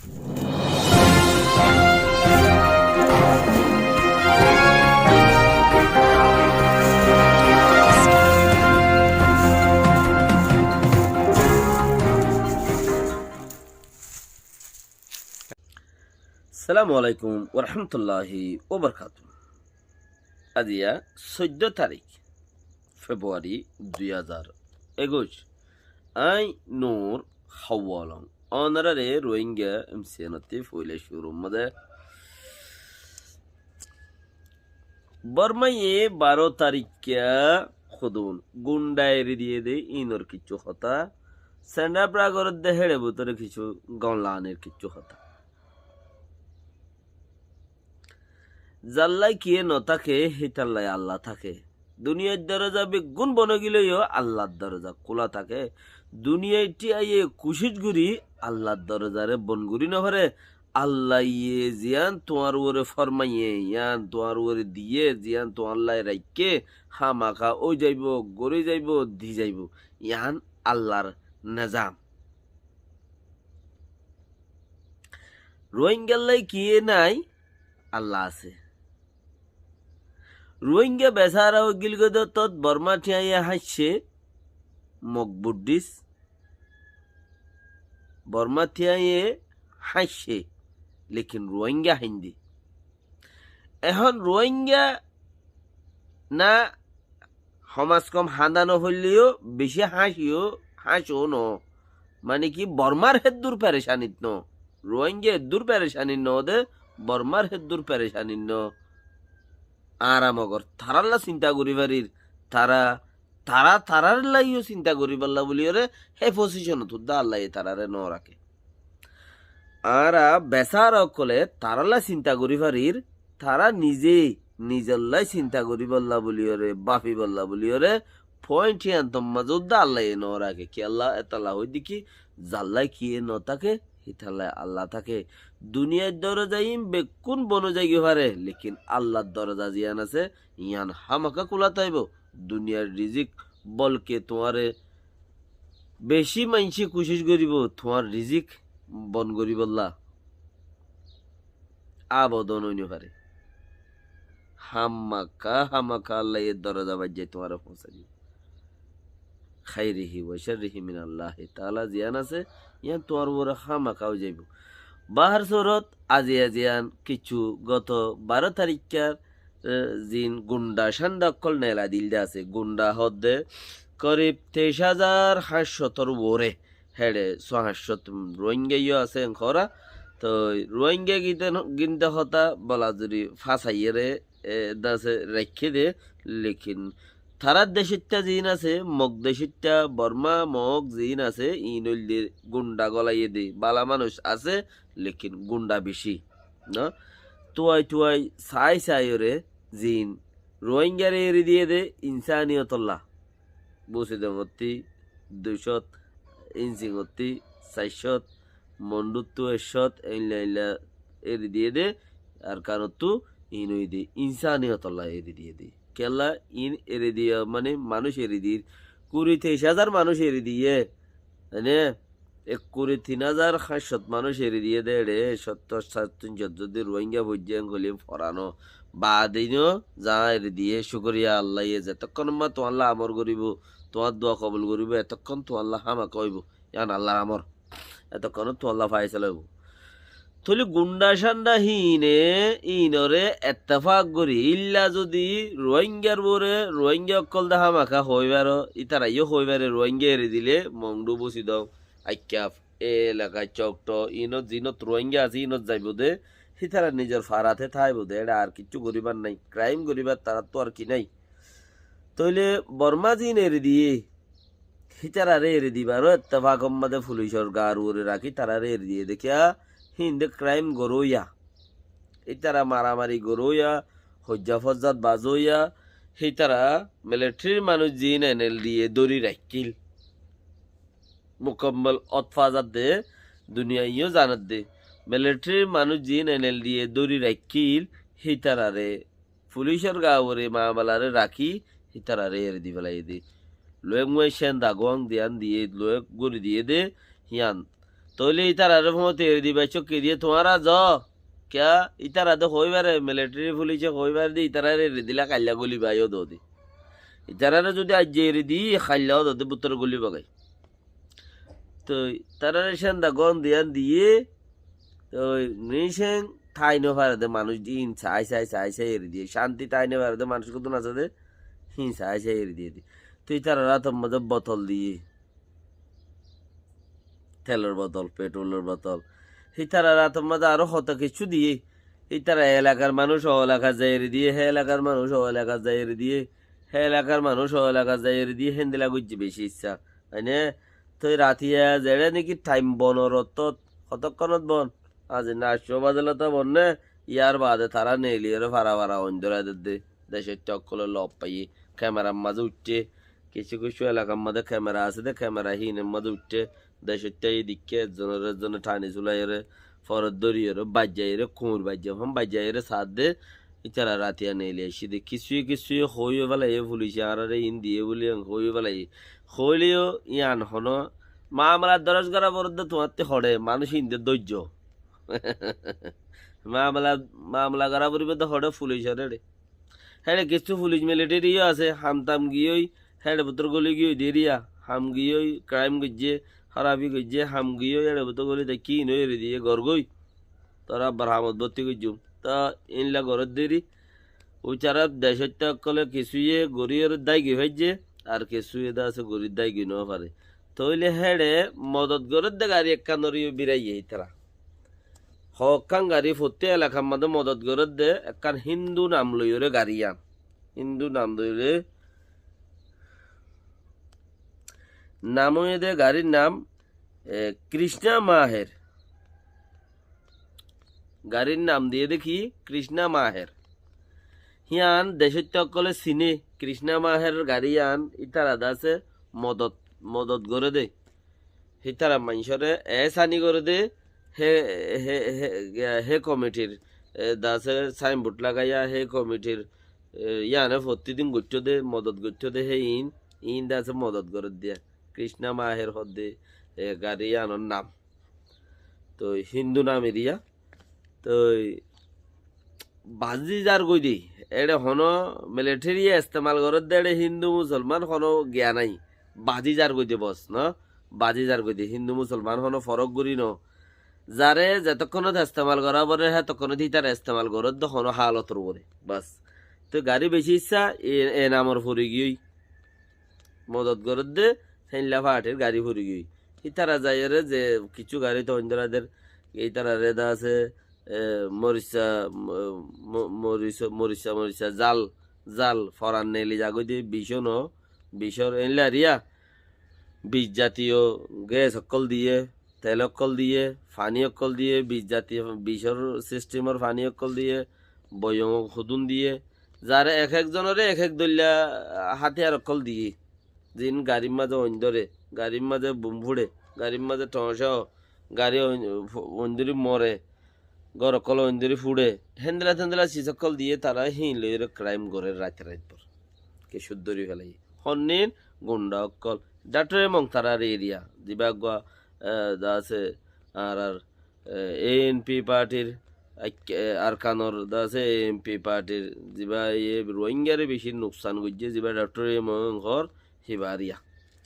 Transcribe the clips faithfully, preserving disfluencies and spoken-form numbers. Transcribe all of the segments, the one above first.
Assalamu alaikum warahmatulláhi wabarakátuhu. Aijja soiddó tarík Februari dui házar ekuic. Añí Nur Hawalong. Ónorare Rohingya M C N ottú foila cúrur mazé Bormaye baró taríkka hodún gundha eri diyé dé, inor kissú hotá. Sendhá bragorodde héçe bútore kissú gonlanir kissú hotá. Zallá kiyé notáke, hítallá Allah táke. Duniyair doroza beggún bon óigileyó Allar doroza kúla táke. Duniyaittí aiyé kucíc gorí Allar dorozaré bon gorí nofaré. Allaye ziyán tuáñr uore formaiyé, yían tuáñr uore diyé, ziyán tuáñlla raikké, hámaka ói zaibou, gorí zaibou, di zaibou. Yían Allar nezam. Rohingyallá kiyé nái, Allah asé. Rohingya besára óigilgói dé ottót Bormá thiañye háñiccé, Mog Buddhist. Bormá thiañye háñiccé, lekin Rohingya háinde. Ehón Rohingya na homaz kom hañda nofoilleyó bicí háñciyó, háñciyó no. Mane ki Bormár héddur perecanit no. Rohingya héddur perecanit no dé, Bormár héddur perecanit no. Añára mogor tarálla sinta gorí farir, tará, tará, tarállá yó sinta goríbolla buliyóre hé fosiconot uddá Allaye taráre no raké. Añára besára ókkole tarálla sinta gorí farir, tará nize nizollá sinta goríbolla buliyóre, bafibolla buliyóre, point yíantor mazé uddá Allaye no raké. Kiyólla? Etolla hoóidde ki, zallá kiyé notáke, hítallá Allah táke. Duniyair doroza iín bekkún bon ói zaigói faré, lekin Allar doroza ziyán asé, yían hámaka kúla táibou. Duniyair rizik, bolke tuáñre bicí maincé kucíc goríbou tuáñr rizik bon goríbolla. Abodon ói nofaré. Hámaka, hámaka Allaye doroza baijjái tuáñre foóñsai dibou. Khairihi wa sharrihi minallahi taala, ziyán asé, yían tuáñr uore hámaka ói zaibou. Bahár surot, aijja ziyán kissú goto baró taríkkar e, ziín gundha cánda ókkol neela dil dé asé. Gundha hoódde korib teic házar háñt cótor uore, héçe só háñt cót Rohingya yó asé enkora. Toi Rohingya ginde, ginde hotá bola zodi fásaiyére, e, dase raikké dé, lekin tarár decóitta ziín asé, Mog decóitta, Bormá, Mog ziín asé, iín óilde gundha golaiyé dé, bála manúic asé, lekin gundha bicí. No? Tuai tuai sai saiyoré ziín Rohingyare eri diyé dé insaniyotolla. Busidongottí dui cót, Insingottí sair cót, Mondhuttú ek cót, eilla eilla eri diyé dé, Arkanottú iín óiye dé insaniyotolla eri diyé dé. Kiyólla iín eri diyé, mane manúic eri dir, kuri teic házar manúic eri diyé, ene Ek kuri tin házar háñt cót manúic eri diyé dé eçé, cóttor sáre tin cót zodi Rohingya foijjé, en hoilé forano baade no za eri diyé, cúkuriya Allaye. Zetokkón ma tuáñlla amor goríbou, tuáñr dua kobul goríbou, etokkón tuáñlla hámaka óibou. Yían Allar amor. Etokkónot tuáñlla faisala óibou. Tóile gundha cánda híine, íinoré ettefak gorí, ílla zodi Rohingyar uore, Rohingya ókkol de hámaka hoói faro, ítara yó hoói fare, Rohingya eri dile, Mongdu, Busidong, Aikkaf, e elaka Cokto, inot zinot Rohingya asé, inot zaibo de, hítara nizor farate táibo de, eçe ar kiccú goríbar nái, kraim goríbar tarattú ar ki nái. Tóile Borma zin eri diyé, hítarare eri dibar ó ettefak ot mazé fulicor gar uore rakí tarare eri diyé de kiyá, híinde kraim goróya, hítara maramari goróya, hoijja fozzat bazóya, hítara militerir manúic zin N L D A dóri raikkíl. Mukammol ot fazadde, duniyai yó zanadde. Militerir manúic zin N L D A dóri raikkíl, hítarare fulicor gaore mamalaré rakí, hítarare eri di felaiyé de. Luek muek cen daguang diyan diyé, luek gorí diyé de, híyan Tóile ítararé fúañti eri diba, cókki diye tuáñra zo. Kiyá? Ítara de hoóibar, militeri fulice hoóibar de ítararé eri dila kailla gúliba yó dodi. Ítararé zudi aijja eri di, kailla yó dodi bútore gúliba goi. Toi tarare cénda gom diyan diye, toi nicen tái no fare de manúic din sai sai sai sai eri diye. Cánti tái no fare de manúic kudún asé de, hín sai sai eri diye de. Toi ítarar átor mazé botol diye, telor botol, petrolor botol. Hítarar átor mazé aró hoto kiccú diye. Hítara e elakar manúic o elakat zai eri diye, hé elakar manúic o elakat zai eri diye, hé elakar manúic o elakat zai eri diye, héndila goijje beci issá. Mane, toi ratiya zeçé niki thaim bonor ottót, hotókkonót bon? Azi naccó bazalota bon né, yar baade tará neeliyóre fara fara oindóra dedde. Decóitta ókkolé lof faiyé, kemerar mazé uiththé, kissú kissú elakar mazé kemera asé dé, kemera híinor mazé uiththé. Decóitta edikké ezzonoré ezzone thani sulaiyóre, forot dóriyóre, baijjaiyóre, kuñir baijja fán baijjaiyóre saádde, ítara ratiya neeli aiccí dé. Kissúye kissúye hoóiyo félaiye, fulice añáráre iín diyé bóli en hoóiyo félaiye. Hoóileyo yián honó mamela doros gorá foredde tuáñtti hoçé, manúic iín de dóijjo. Mamela, mamela gorá foribó de hoçé fulicoré. Héçe kissú fulic militeri yó asé, ham tam giyói, héçe bútore góli giyói deriya, ham giyói, kraim goijjé, hárafi goijjé, ham giyói, héçe bútore góli táikki iín eri diyé, gor gói. Tor abbar hamot bótti goijjúm. Tóu ílla goródde eri, uitará decóitta ókkolé kissúye goríyoré dáigi faijjé, ar kissúye de asé gorí dáigi no fare. Tóile héçe modot goródde gari ekkánore yó biraiyé ítara. Hoókkán gari fottí elakar mazé modot gorédde ekkán Hindu nam loiyóre gari yián. Hindu nam loiyóre. Nam óiye dé garir nam, e, Krishna Maher. Garir nam diyé dé ki? Krishna Maher. Híyan decóitta ókkolé siné, Krishna Maher gari yián ítara de asé modot, modot goré dé. Hítara maincóre ehsáni goré dé, hé, hé, hé, hé komitir, e, de asé sainbod lagaiya, hé komitir, e, yiáne fottí din goittó dé, modot goittó dé, hé iín, iín de asé modot goréddiya. Krishna Maher hoódde, e, gari yiánor nam. Toi Hindu nam eriya. Toi bazi zargoi de, éçe honó militeri estemal gorédde éçe Hindu Musolman honó giya nái. Bazi zargoi de bos, no? Bazi zargoi de, Hindu Musolman honó forók gorí no. Zare zetókkonót estemal gorá foré, hétokkónót ítara estemal gorédde honó hálotor uore. Bas. Toi gari beci issá, e, e namor fori giyói. Modot gorédde, héinla fathir gari fori giyói. Ítara zaiyóre ze kissú gari toóin dóra der, ítararé de asé, e, morissa, mo-, mo-, morissa, morissa, morissa, zal, zal, foran neeli zagói de, bicó no, bicór éinla eriya, bic zatiyo ges ókkol diyé, tel ókkol diyé, faní ókkol diyé, bic zatiyo, bicór sistemor faní ókkol diyé, boiyom hodún diyé, zare ek ek zonoré ek ek dóilla, a, hátiyar ókkol diyé. Ziín garir mazé oin dóre, garir mazé bum fúçe, garir mazé thoóñca ó, gari oin, oin dóri more, gór ókkol oin dóri fúçe, héndilla téndilla sis ókkol diyé tará híin loiyóre kraim gorér rait rait bór. Kessú dóri félaiye. Honnín gunda ókkol. Dhaktor Emong tarár eriya. Zibá eggúa, e, de asé, añárar, e, A N P partir, ek-, e, Arkanor de asé A N P partir, zibá e Rohingyare beci nuksan goijjé, zibá Dhaktor Emong hoór híba eriya.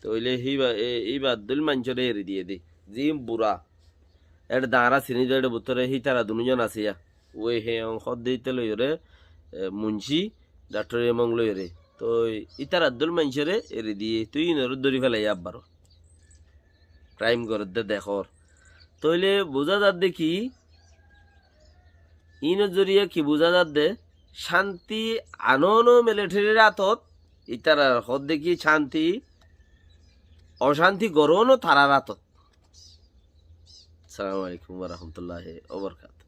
Tóile híba, e, híba dóil maincóre eri diyé dé. Ziín bura. Éçe dañra siní dé éçe bútore hítara dunúzon asé yá. Wei Heyong hoódde íte loiyóre, e, Muncí, Dhaktor Emong loiyóre. Toi ítara dóil maincóre eri diyé, toi íinoré dóri félaiye abbaró. Kraim gorédde dekór. Tóile buzá zadde ki? Íinor zoriya ki buzá zadde? Cánti anóno militerir átot, ítarar hoódde ki cánti, ocánti goróno tarár átot. Assalamu alaikum wa rahmatullahi wa barakatuhu.